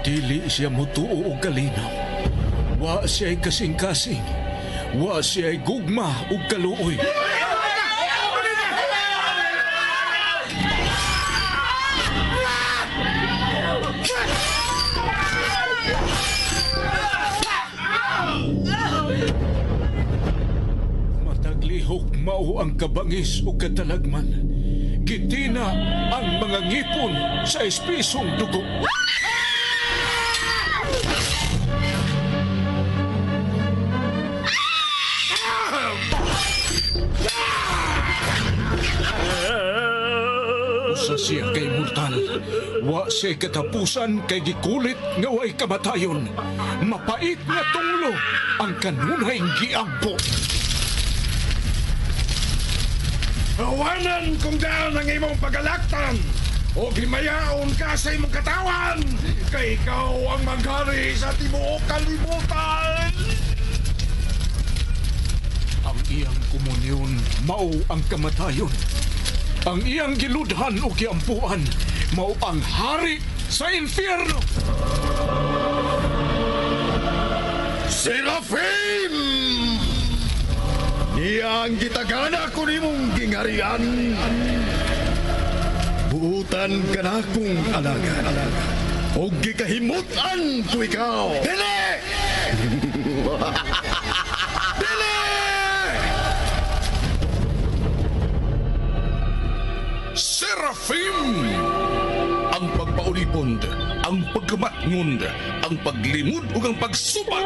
Dili siya mutuo og kalinaw. Wa siya'y kasing-kasing. Wa siya'y gugma ug kaluoy. Mataglihok mao ang kabangis ug katalagman. Gitina ang mga ngipon sa espisong dugo. Usa siya kay mortal. Wa siya katapusan kay gikulit nga way kamatayon. Mapait nga tunglo ang kanunay giampo. Awanan kung daan ang imong pagalaktan o himayaon ka sa imong katawan kay ikaw ang maghari sa tibuok kalibutan. Ang iyang komunyon mao ang kamatayon. Ang iyang giludhan o giampuan mao ang hari sa impyerno. Serafim! Niya ang gitagana ko nimong gingarian. Buutan ka na kong alagad. O gikahimutan ko ikaw. Dili! Dili! Serafim! Ang pagpaulipon, ang pagkamatngon, ang paglimod ug ang pagsubat.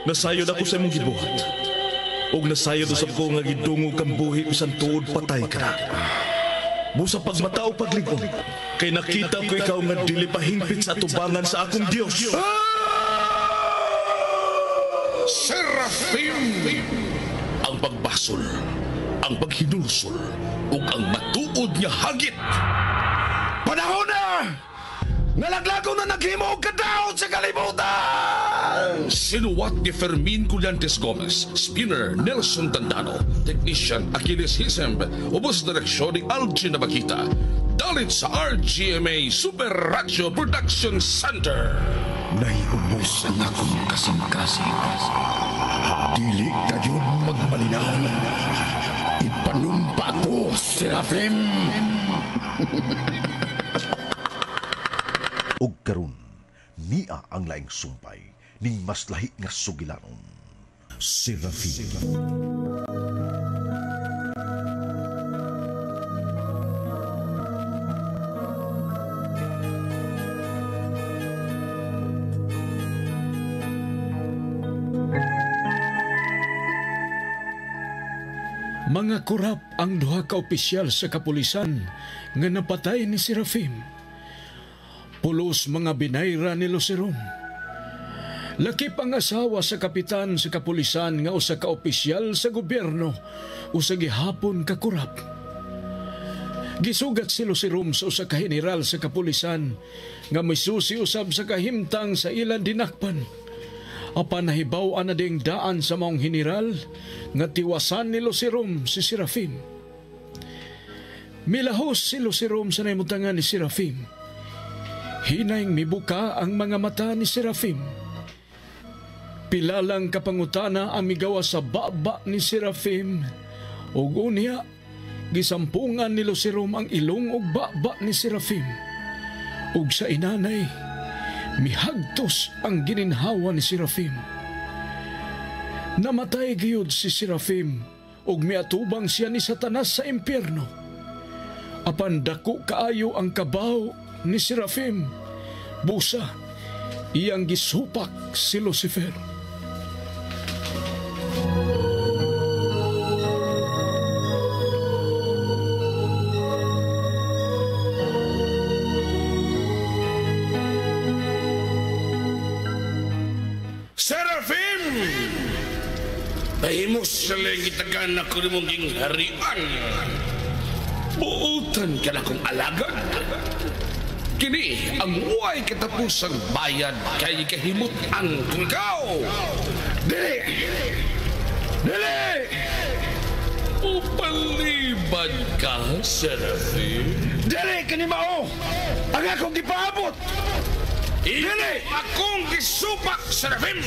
Nasayod ako sa imong gibuhat. Ug nasayod usab ko nga gidungog kang buhi bisan tuod patay ka na. Busa pagmata o paglig-on, kay nakita ko ikaw nga dili pa hingpit sa atubangan sa akong Dios. Serafim! Ang pagbasol, ang paghinulsol, ug ang matuod nga hagit. Panahon na! Nalaglago na naghimo og kadaot sa kalibutan! Sinuwat ni Fermin Collantes Gomez, Spinner Nelson Tandano, Technician Achilles Hisemb, ubos direksyon ni Algin Nabakita. Dalit sa RGMA Super Radio Production Center. Naiubos ang akong kasing-kasing. Dili kayo magmalinaw. Ipanumpa ko, Serafim! Og karon niya ang laing sumpay ning mas lahi nga sugilanon. Serafim. Mga kurap ang duha ka opisyal sa kapulisan nga napatay ni Serafim. Pulos mga binayra ni Lucerom. Lakip ang asawa sa kapitan sa kapulisan nga usa ka opisyal sa gobyerno usa gihapon ka kurap. Gisugat si Lucerom sa usa ka general sa kapulisan nga misusi usab sa kahimtang sa ilang dinakpan. Apan nahibaw-an na ding daan sa maong general nga tiwasan ni Lucerom si Serafim. Milahos si Lucerom sa naimutangan ni Serafim. Hinayng mibuka ang mga mata ni Serafim. Pilalang kapangutana ang migawa sa baba ni Serafim. Ug unya, gisampungan ni Lucerom ang ilong ug baba ni Serafim. Ug sa inanay, mihagtos ang gininhawa ni Serafim. Namatay gayud si Serafim ug miatubang siya ni Satanas sa impyerno. Apan dako kaayo ang kabaw ni Serafim. Busa, iyang gisupak si Lucifer. Serafim! Bahimos sa lang gitagan ako ni mong gingharian. Buutan ka na kong alagad. Kini ang way katapusang bayad kay kahimutan kung ikaw. Dili! Dili! Upalibad ka, Serafim. Dili kini mao ang akong gipaabot. Dili akong gisupak, Serafim.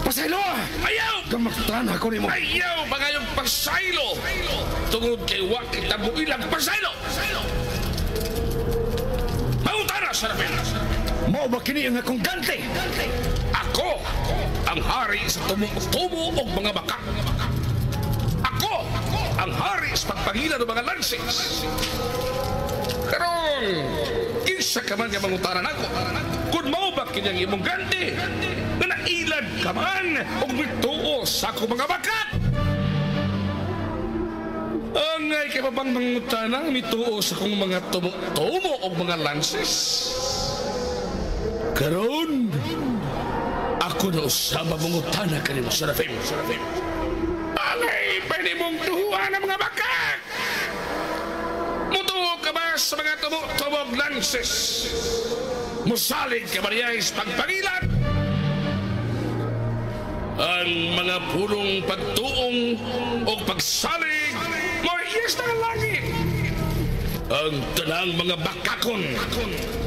Pasaylo! Ayaw! Gamaktan ako nimo. Ayaw bagayong pasaylo. Tungod kay wa kita muilang pasaylo. Mangutana, Serafim. Mao ba kini ang akong ganti? Ako ang hari sa tumo-tumo og mga baka. Ako ang hari sa pagpangila ng mga lanses. Karon, kinsa ka man nga mangutana nako? Kung mao ba kini ang imong ganti, nga nailad ka man og mituo sa akong mga baka? Angay ka pa bang mangutana mituo sa akong mga tumo-tumo og mga lanses? Karon, ako na usaba mangutana kanimo, Serafim. Angay, pwede mong tuhuan ang mga bakak! Mutuo ka ba sa mga tumo-tumog lances? Musalig ka ba niya sa pagpangilan? Ang mga pulong pagtuong o pagsalig mo iyas na langit. Ang tanang mga bakakon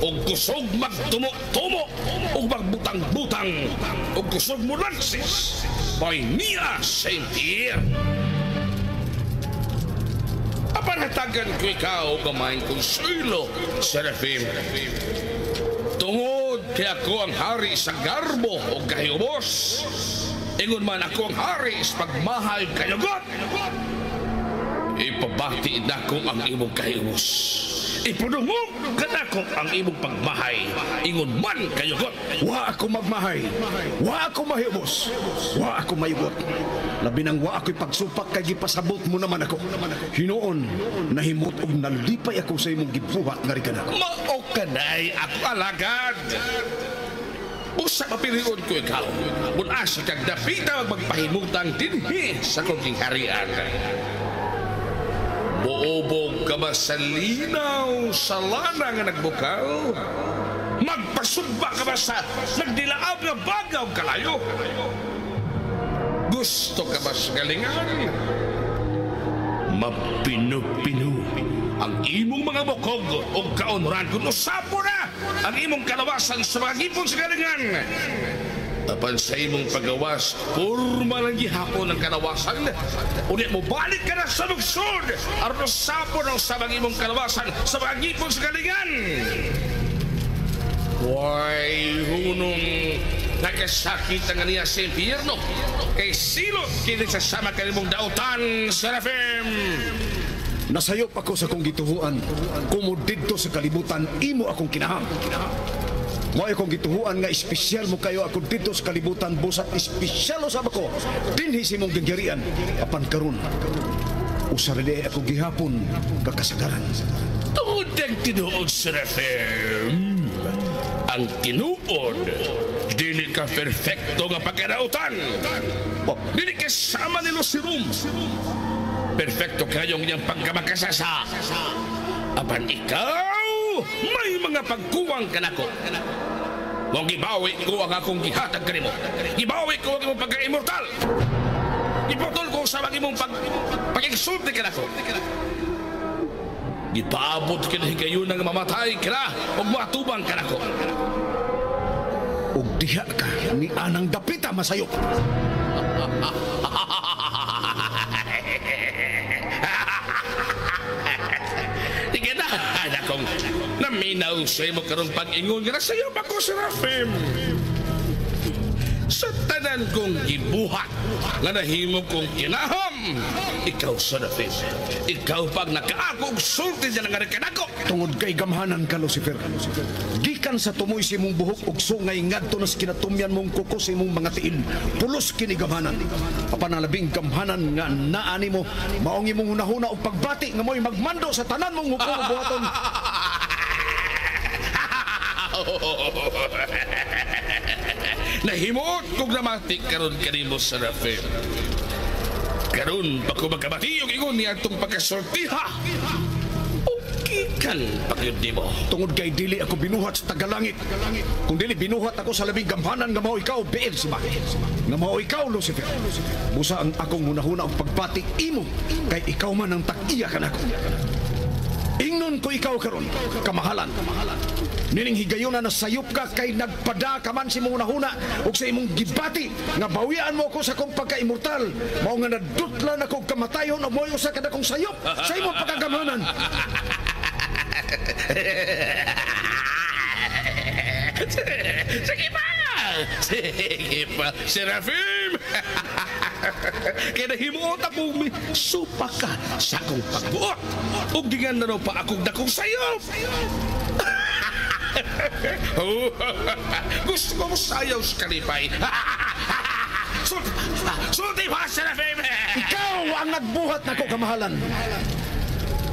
o kusog magtumo-tumo o magbutang-butang o kusog mo lances may niya sa impyerno. Apan hatagan ko ikaw gamay konsuelo, Serafim. Tungod kay ako ang hari sa garbo o kahiyubos, ingon man ako ang hari sa pagmahal kayugot. Ipabati nako ang imong kahiyubos. Ipadungog kanako ang imong pagmahay, ingon man kayugot. Wa ako magmahay, wa ako mahibos, wa ako mayugot. Labi nang wa ako'y pagsupak kay gipasabot mo naman ako. Hinuon, nahimot og nalipay ako sa imong gibuhat nga rikan ako. Mao kanay ako alagad. Usa mapilion ko ikaw. Kung asa kag dapita magpahimutang dinhi sa kong gingharian. Buobog ka ba sa linaw sa lana nga nagbukal? Magpasugba ka ba sa nagdilaab nga bagaw kalayo? Gusto ka ba sa galingan? Mapino-pino ang imong mga bukog o kaunran kung usapo na ang imong kalawasan sa mga gipon sa galingan. Apan sa imong pagawas, purma lang gihapon ang kalawasan. Unya mo balik ka na sa lungsod aron usapo na usab ang imong kalawasan sa mga gipon sa galingan. Way hunong nagkasakit ang niya sa impyerno kay silot kini sa sama kanimong dautan, Serafim. Nasayop ako sa kong gituhuan, kumo didto sa kalibutan imo akong kinahang. Mao akong gituhuan nga espesyal mo kayo ako didto sa kalibutan, busat espesyal usab ako dinhi sa imong gingharian. Apan karon usa ra diay ako gihapon kakasagaran. Tungod ang tinuod, Serafim, ang tinuod dili ka perfecto nga pagkarautan. Dili ka sama ni Lucirum. Perfecto kayong iyang pagkamakasasa. Apan ikaw, may mga pagkuwang kanako. Mong gibawi ko ang akong gihatag kanimo. Gibawi ko ang imong pagka-immortal. Giputol ko sa imong pag-exulti kanako. Gipaabot ka na higayon nga mamatay ka na o matubang kanako. Og diha ka ni anang dapita masayop. Tiganahan akong naminaw sa imo karong pag-ingon nga nasayop ako, Serafim. Sa tanan kong gibuhat nga nahimo kong kinaham, ikaw, Serafim, ikaw pag nakaako og sulti dyan nga kanako. Tungod kay gamhanan ka, Lucifer. Gikan sa tumoy sa imong buhok og sungay ngadto na sa kinatumyan mong kuko sa imong mga tiil, pulos kini gamhanan. Apan ang labing gamhanan nga naa nimo, maong imong hunahuna og pagbati nga mo'y magmando sa tanan mong hukom ug buhaton. Nahimuot kong namati karon kanimo, Serafim. Karon pa ko magkabati og ingon ni atong pagkasultiha. Ukikan pagyud nimo. Tungod kay dili ako binuhat sa tagalangit. Kung dili binuhat ako sa labing gamhanan nga mao ikaw, Beelzebub. Nga mao ikaw, Lucifer. Busa ang akong hunahuna og pagbati imo kay ikaw man ang tag-iya kanako. Ingnon ko ikaw karon, kamahalan. Nining higayuna na sayop ka kay nagpada ka man sa imong hunahuna ug sa imong gibati nga bawian mo ako sa akong pagka-immortal. Mao nga nadutlan ako og kamatayon ug mo'y usa ka dakong sayop sa imong pagkagamhanan. Sige pa! Sige pa, Serafim! Kaya nahimuot akong supa ka sa akong pagbuot. Ug gingan na raw pa akong dakong sayop. Gusto ko sayaw sa kalipay. Sulti pa, Serafim! Ikaw ang nagbuhat nako kamahalan.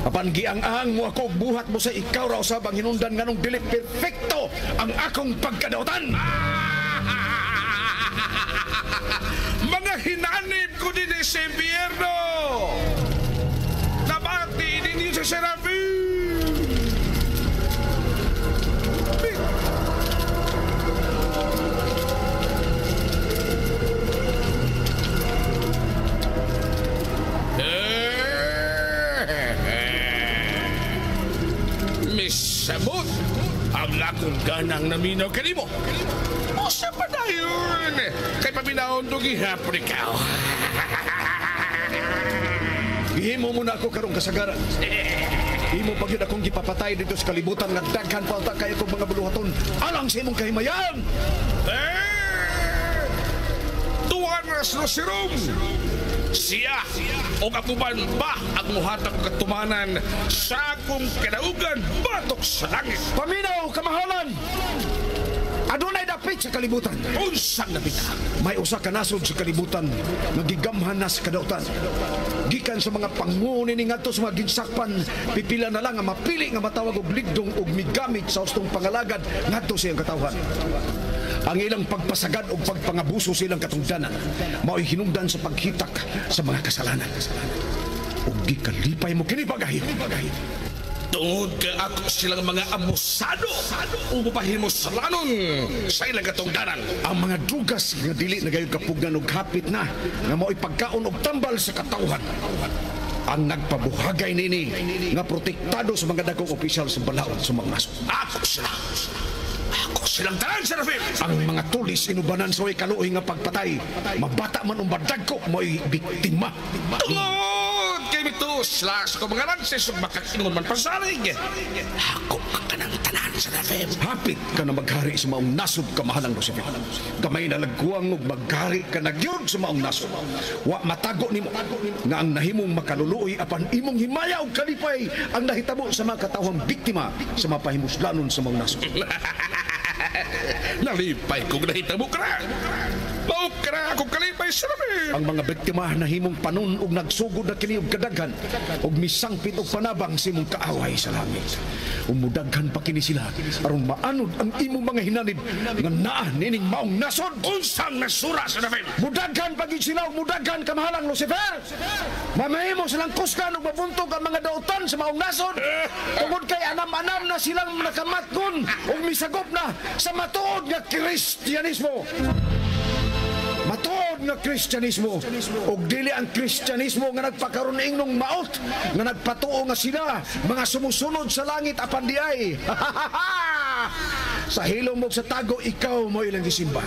Apan giang-ang mo ako buhat mo sa ikaw ra usab ang hinungdan nganong dili perfecto ang akong pagkadautan. Mga hinanib ko din sa impyerno. Nabati ninyo sa Serafim. Misabot ang akong ganang naminaw kanimo. Usa pa dayon kay paminawon to gihapon ikaw. Gihimo mo na ako karong kasagaran. Imo pa gyud akong gipapatay dito sa kalibutan nga daghan pa unta kay akong mga buluhaton alang sa imong kahimayan. Tuwan ras Lucirum. Siya o kakuban ba ang muhatag og katumanan sa akong kinaugan batok sa langit. Paminaw kamahalan. Adunay dapit sa kalibutan. Unsang dapit? May usa ka nasod sa kalibutan nga gigamhan na sa kadautan. Gikan sa mga panguni ni ngadto sa mga ginsakpan, pipila na lang ang mapili nga matawag og ligdong og migamit sa ustong pangalagad ngadto sa iyang katawhan. Ang ilang pagpasagad og pagpangabuso sa ilang katungdanan mao'y hinungdan sa paghitak sa mga kasalanan. Ug gikalipay mo kini pagahi. Tungod kay ako silang mga abusado o mapahimuslanon sa ilang katungdanan. Ang mga drugas nga dili na gayud kapugnan og hapit na nga mao'y pagkaon og tambal sa katawhan. Ang nagpabuhagay nini nga protektado sa mga dagkong opisyal sa balaod sa mga nasod. Ako sila. Ako silang tanan, Serafim! Ang mga tulis inubanan sa way kaluoy nga pagpatay. Mabata man ang badagko, mo'y biktima. Tungod kay mituos sila sa mga lanses ug makaingon man pasalig. Ako ka kanang tanan, Serafim. Hapit ka na maghari sa maong nasod, kamahalang Lucifer. Gamay na lagkuang og maghari ka na gyud sa maong nasod. Wa matago nimo nga ang nahimong makaluluoy apan imong himaya og kalipay ang nahitabo sa mga katawhang biktima sa mapahimuslanon sa maong nasod. Nalipay kong nahitabo ka na. Mao ka na akong kalipay, Serafim. Ang mga biktima nahimong panon og nagsugod na kini og kadaghan og misangpit og panabang sa imong kaaway sa langit. Umudaghan pa kini sila aron maanod ang imong mga hinanib nga naa nining maong nasod. Unsang nasura, Serafim? Mudaghan pa gid sila og mudaghan, kamahalang Lucifer. Mamahimo silang kusgan og mabuntog ang mga dautan sa maong nasod. Tungod kay anam-anam na silang nakamatgon og misagop na sa matuod nga Kristiyanismo. Matuod nga Kristyanismo og dili ang Kristyanismo nga nagpakaron ingnong maot nga nagpatuo nga sila mga sumusunod sa langit apan di ay. Sa hilom og sa tago ikaw mo ilang gisimba.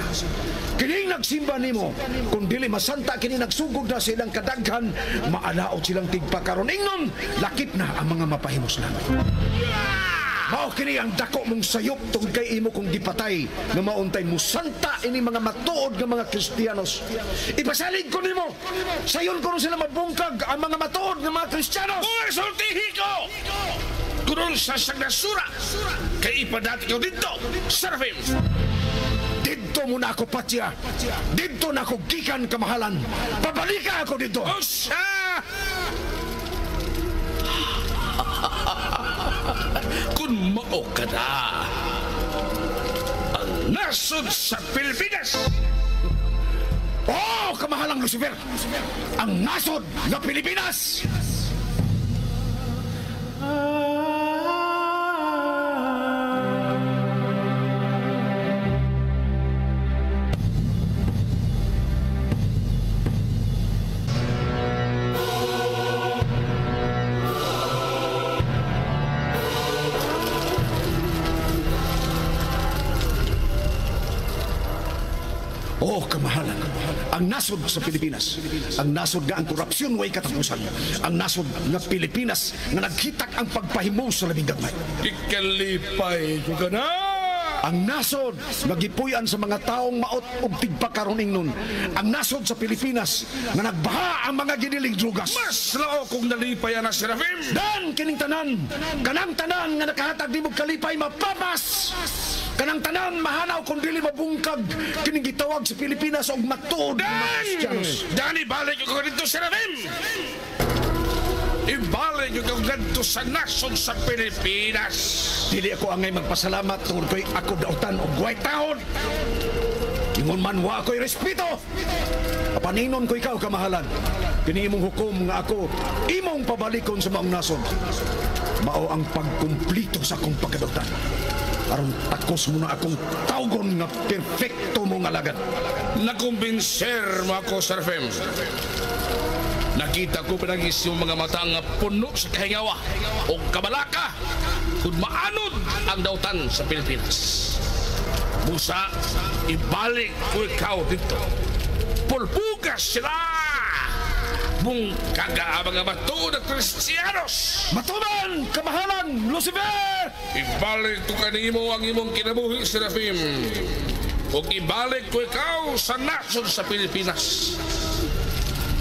Kining nagsimba nimo kung dili masanta kini nagsugod na sa ilang kadaghan, maalaot silang tigpakaron ingnon lakip na ang mga mapahimuslan. Mao kini ang dako mong sayop tungod kay imo kong gipatay nga mauntay musanta ini mga matuod nga mga Kristiyanos. Ipasalig ko nimo. Sayon ko sila mabungkag ang mga matuod nga mga Kristiyanos. Uy, sultihi ko! Kunon sa sagnasura kay ipadati ko dito, Serafim. Didto mo na ako patya. Didto na ako gikan kamahalan. Pabalika ako didto. Usa! Kung mao ka na ang nasod sa Pilipinas. Oh, kamahalang Lucifer, ang nasod na Pilipinas. Oh, kamahalan. Ang nasod sa Pilipinas. Ang nasod nga ang korupsyon way katapusan. Ang nasod nga Pilipinas nga nagkitak ang pagpahimo sa labing gagmay. Ikalipay ko ka na! Ang nasod nga gipuy-an sa mga taong maot og tigpakaroning nun. Ang nasod sa Pilipinas nga nagbaha ang mga giniling drugas. Mas lao kong nalipay na Serafim! Dan kining tanan, kanang tanan nga nakahatag nimo kalipay mapapas. Kanang tanan mahanaw kung dili mabungkag kining gitawag sa Pilipinas og matuod mga Kristiyanos. Dan ibalik ko dito Serafim! Ibalik ko dito sa nasod sa Pilipinas. Dili ako angay magpasalamat tungod ko'y ako dautan og way taon. Ingon man wa ako'y respeto. Apaninon ko ikaw kamahalan. Kini imong hukom nga ako imong pabalikon sa maong nasod. Mao ang pagkumplito sa akong pagkadautan. Aron takos mo na akong tawgon nga perfecto mong alagad. Nakumbinser mo ako, Serafim. Nakita ko pinagis yung mga mata nga puno sa kahingawa o kabalaka kung maanod ang dautan sa Pilipinas. Busa, ibalik ko ikaw dito. Pulpugas sila! Bungkaga ang mga matuod na Kristiyanos! Matuman! Kamahalan! Lucifer! Ibalik ko kanimo ang imong kinabuhi, Serafim. Ug ibalik ko ikaw sa nasod sa Pilipinas.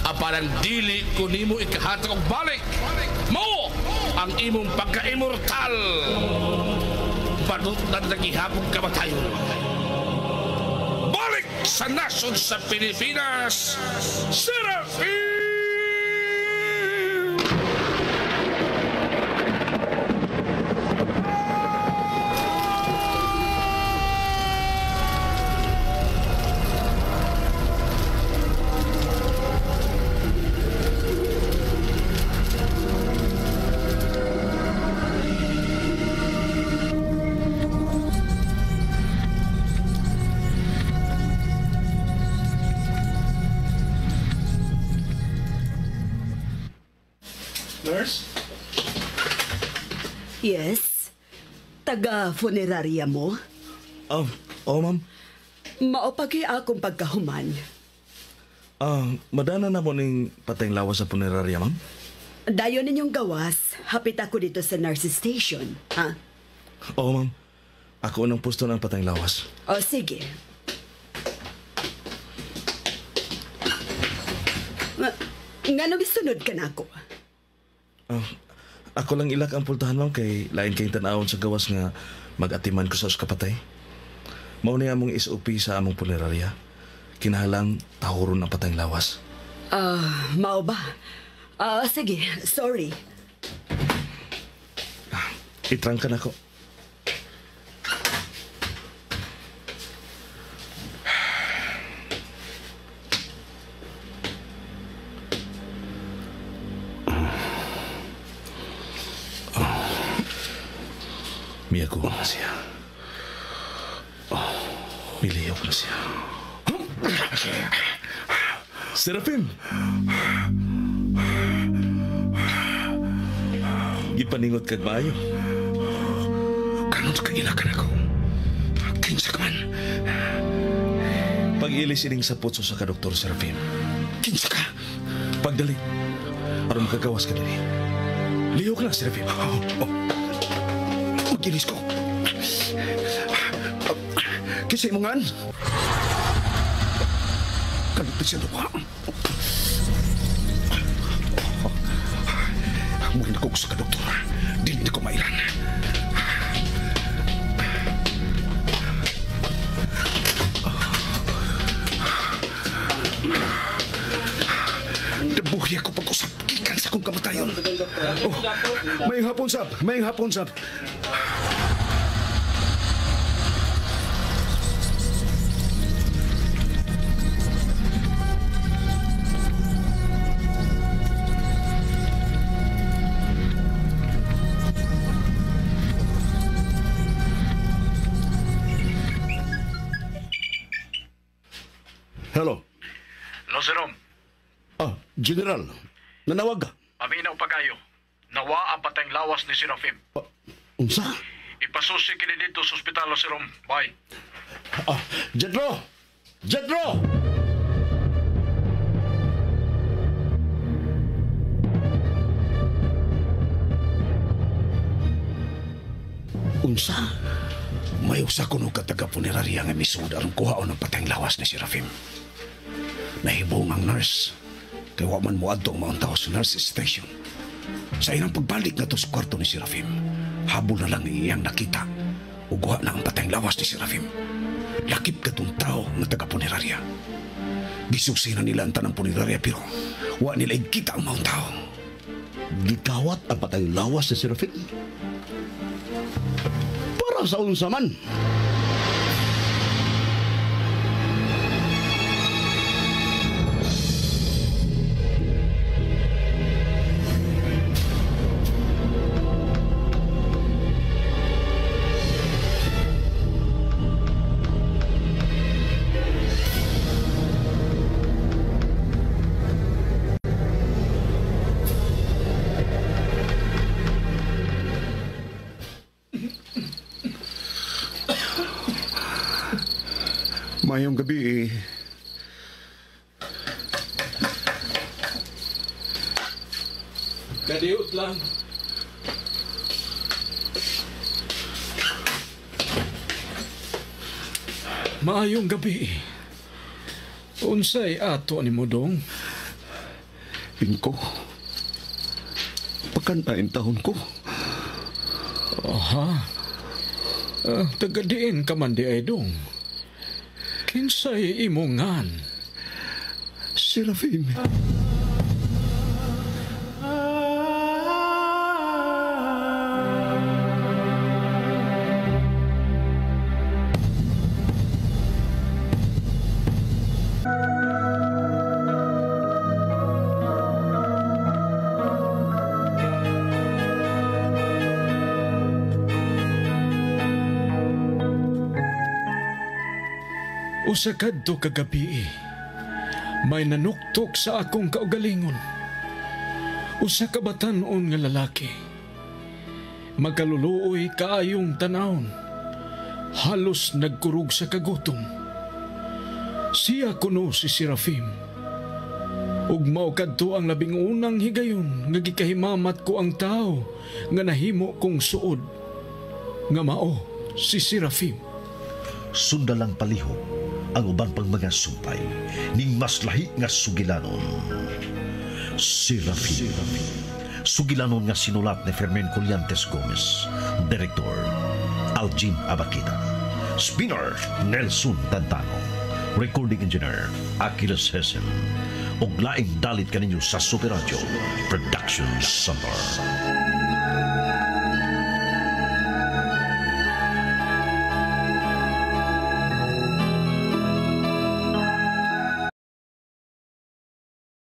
Apan dili ko nimo ikahatag og balik. Mao ang imong pagka-immortal. Panot na nagihapong kamatayon. Balik sa nasod sa Pilipinas, Serafim! Nurse? Yes? Taga-funeraria mo? Oh, ma'am. Maopagi akong pagkahuman. Madana na mo ning patayng lawas sa funeraria, ma'am? Dayon ninyong gawas, hapit ako dito sa nurse station, ha? Oo, ma'am. Ako unang pusto ng patayng lawas. O, sige. Nga nung isunod ka na ako? Ako lang ilak ang pultahan, ma'am, kay lain kayong tanawon sa gawas nga mag-atiman ko sa uskapatay. Mao ni among SOP sa among funeraria. Kinahalang tahuron ang patayng lawas. Mao ba? Sige, sorry. Itrangka na ko. Miyago na siya. Miliyok na siya. Serafim! Gipaningot kag maayo. Kanon ka ilakan ako. Kinsa ka man. Pag-ilis ining sa putso sa ka, Dr. Serafim. Kinsa ka. Pagdali. Aron makagawas ka dili. Lihok na, Serafim. Oh. Mag-ilis ko. Kinsa imong ngan? Kalupit sa lupa. Muna ko sa ka, doktor. Dili na ko mailan. Nabuhi ako pag-usap. Gikan sa akong kamatayon. Oh, may hapon, sab. May hapon, sab. Hello. Loserom. Ah, General. Nanawag ka. Paminaw pagayo. Nawa ang patayng lawas ni Serafim. Unsa? Ipasusi kini dito sa ospital, Loserom. Bye. Ah, Jedro! Jedro! Unsa? May usa kuno ka taga punerarya nga misud aron kuhaon ang patayng lawas ni Serafim. Nahibong ang nurse. Kay wa man moadto ang maong tao sa nurse station. Sa ilang pagbalik ngadto sa kwarto ni Serafim, habol na lang iyang nakita ug guha na ang patayng lawas ni Serafim. Lakip katong tao nga taga punerarya. Gisusi na nila ang tanang punerarya pero wa nila ikita ang maong tao. Gikawat ang patayng lawas ni Serafim? Para sa unsa man? Mayong gabi eh. Kadiut lang. Maayong gabi. Unsay ato ni mo dong? Pingko. Pagkantain tahon ko. Aha. Tagadiin ka man di ay dong. Kinsay imongan? Serafim. Usa kadto kagabi, may nanuktok sa akong kaugalingon. Usa ka batan-on nga lalaki. Makaluluoy kaayong tanawon. Halos nagkurog sa kagutom. Siya kuno si Serafim. Ug mao kadto ang labing unang higayon nga gikahimamat ko ang tawo nga nahimo kong suod. Nga mao si Serafim. Sundalang palihog ang uban pang mga sumpay ning mas lahi nga sugilanon. Serafim. Sugilanon nga sinulat ni Fermin Collantes Gomez. Director Algin Abakita. Spinner Nelson Tantano. Recording Engineer Achilles Hesem. Og laing dalit kaninyo sa Super Radio Production Center.